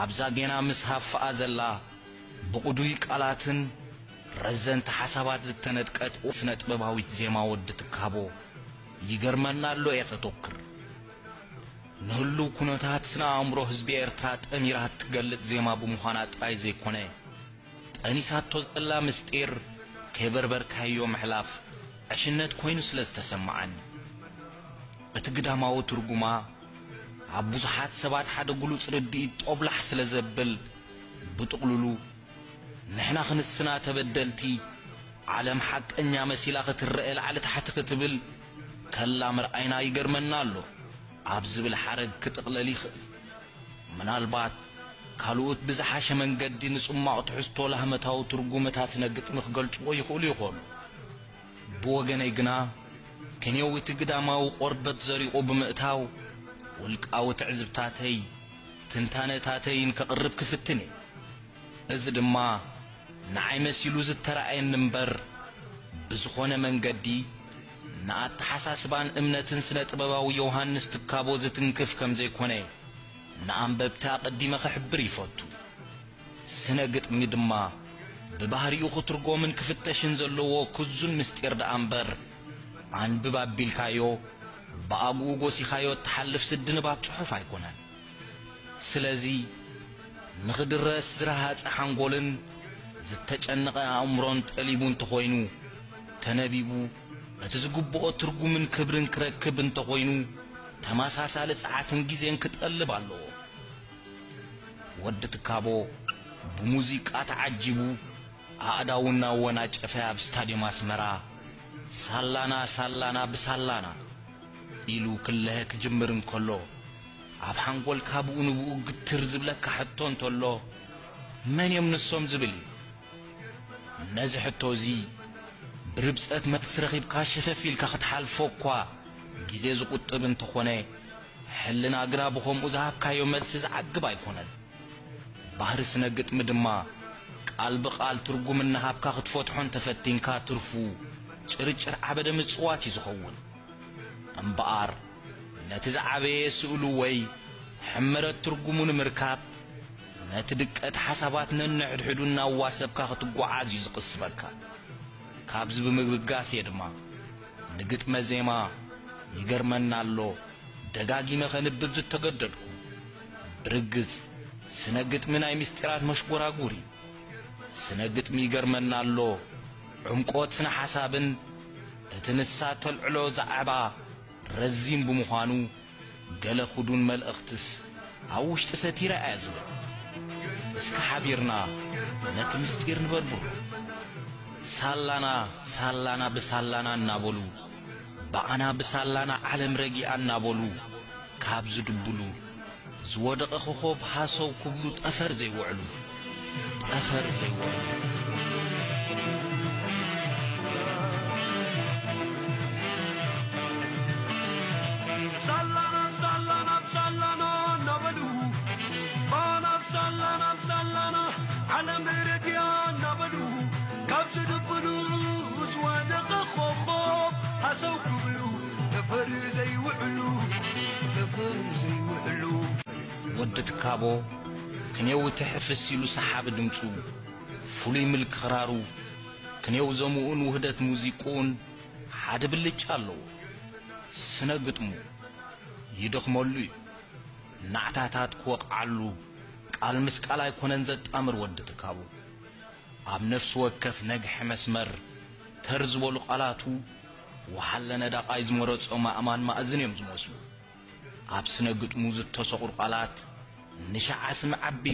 ኣብዛ ጌና ምስ ሃፋኣ ዘላ ብቕዱይ ቃላትን ረዘንቲ ሓሳባት ዝተነድቀት ስነ ጥበባዊት ዜማ ወዲ ትካቦ ይገርመና ኣሎ እየ ከተኩር። ንህሉው ኩነታት ስነ ኣእምሮ ህዝቢ ኤርትራ ጠሚራ እትገልጽ ዜማ ብምዃና ጥራይ ዘይኮነ፣ ጠኒሳቶ ዘላ ምስጢር ከይበርበርካዮ ምሕላፍ ዕሽነት ኮይኑ ስለ ዝተሰማዓኒ። እቲ ግዳማዊ ትርጉማ ኣብ ብዙሓት ሰባት ሓደ ግሉጽ ርድኢት ጦብላሕ ስለ ዘብል፣ ብጥቕልሉ ንሕና ክንስና ተበደልቲ፣ ዓለም ሓቀኛ መሲላ ክትረአ ላዕሊ ታሕቲ ክትብል ከላ ምርኣይና ይገርመና ኣሎ ኣብ ዝብል ሓረግ ክጥቕለል ይኽእል። ምናልባት ካልኦት ብዝሓሸ መንገዲ ንጽሟቕ ትሕዝቶ ላህመታዊ ትርጉም እታ ስነ ግጥሚ ክገልጽዎ ይኽእሉ ይኾኑ። ብወገነይ ግና፣ ክንየው እቲ ግዳማዊ ቆርበት ዘሪቑ ብምእታው፣ ውልቃዊ ትዕዝብታተይ፣ ትንታነታተይን ከቕርብ ክፍትን እየ። እዚ ድማ ንዓይ መሲሉ ዝተራእየኒ እምበር፣ ብዝኾነ መንገዲ ንኣተሓሳስባን እምነትን ስነ ጥበባዊ ዮሃንስ ትካቦ ዝትንክፍ ከም ዘይኮነ ንኣንበብቲ ኣቐዲመ ክሕብር ይፈቱ። ስነ ግጥሚ ድማ ብባህሪኡ ክትርጎምን ክፍተሽን ዘለዎ ክዙን ምስጢር ደኣ እምበር፣ ኣንብብ ኣቢልካዮ ብኣግኡ ጎሲኻዮ እትሓልፍ ስዲ ንባብ ጽሑፍ ኣይኮነን። ስለዚ ንኽድረስ ዝረሃጸ ሓንጎልን ዝተጨነቐ ኣእምሮን ጠሊቡ እንተኾይኑ፣ ተነቢቡ እቲ ዝግብኦ ትርጉምን ክብርን ክረክብ እንተኾይኑ፣ ተመሳሳሊ ጸዓትን ግዜን ክጠልብ ኣለዎ። ወዲ ትካቦ ብሙዚቃ ተዓጂቡ ኣእዳዉ እናወናጨፈ ኣብ ስታድዮም ኣስመራ፣ ሳላና ሳላና ብሳላና ኢሉ ክለሀ ክጅምር እንከሎ፣ ኣብ ሓንጎልካ ብኡ ንብኡ ግትር ዝብለካ ሕቶ እንተሎ፣ መን እዮም ንሶም ዝብል እዩ። ነዚ ሕቶ እዚ ብርብጸት መልሲ ረኺብካ ሸፈፍ ኢልካ ክትሓልፎ እኳ ግዜ ዝቑጥብ እንተኾነ፣ ሕልና ግና ብኸምኡ ዝሃብካዮ መልሲ ዝዓግብ ኣይኮነን። ባህሪ ስነ ግጥሚ ድማ ቃል ብቓል ትርጉም እናሃብካ ክትፈትሖ እንተፈቲንካ ትርፉ ጭርጭር ዓበደ ምጽዋት እዩ ዝኸውን። እምበኣር ነቲ ዝዓበየ ስእሉ ወይ ሕመረት ትርጉሙ ንምርካብ ነቲ ድቀት ሓሳባት ነንሕድሕዱ እናዋሰብካ ክትጓዓዝ እዩ ዝቕስበካ። ካብዚ ብምብጋስ እየ ድማ ንግጥመ ዜማ ይገርመና ኣሎ ደጋጊመ ከንብብ ዝተገደድኩ። ብርግጽ ስነ ግጥሚ ናይ ምስጢራት መሽጎራጉር እዩ። ስነ ግጥሚ ይገርመና ኣሎ ዕምቆት ስነ ሓሳብን እቲ ንሳ ተልዕሎ ዛዕባ ረዚን ብምዃኑ፣ ገለ ክዱን መልእኽትስ ኣብ ውሽጢ ሰቲረ እየ ዝብል። እስከ ሓቢርና ነቲ ምስጢር ንበርብሮ። ሳላና ሳላና ብሳላና እናበሉ፣ ብኣና ብሳላና ዓለም ረጊኣ እናበሉ ካብ ዝድብሉ፣ ዝወደቐ ኮኾብ ሃሰው ክብሉ ጠፈር ዘይውዕሉ፣ ጠፈር ዘይውዕሉ። ሳላና ሳላና ሳላና እናበሉ፣ ባና ሳላና ሳላና ዓለም ረጊኣ እናበሉ ካብ ዝድብሉ፣ ዝወደቐ ኮኾብ ሃሰው ክብሉ ጠፈር ዘይውዕሉ፣ ጠፈር ዘይውዕሉ። ወዲ ትካቦ ክንየው እቲ ሕፍስ ኢሉ ሰሓቢ ድምጹ፣ ፍሉይ ምልኪ ክራሩ፣ ክንየው ዘምኡን ውህደት ሙዚቅኡን ሓደ ብልጫ ኣለዎ። ስነ ግጥሙ ይደኽመሉ እዩ። ናዕታታት ክወቕዓሉ ቃል ምስ ቃል ኣይኮነን ዘጣምር ወዲ ትካቡ። ኣብ ነፍሲ ወከፍ ነግሐ መስመር ተር ዝበሉ ቃላቱ ወሓለ ነዳቓይ ዝመረጾም ኣእማን ማእዝን እዮም ዝመስሉ። ኣብ ስነ ግጥሙ ዝተሰቑሩ ቃላት ንሻዓ ስም ዓቢ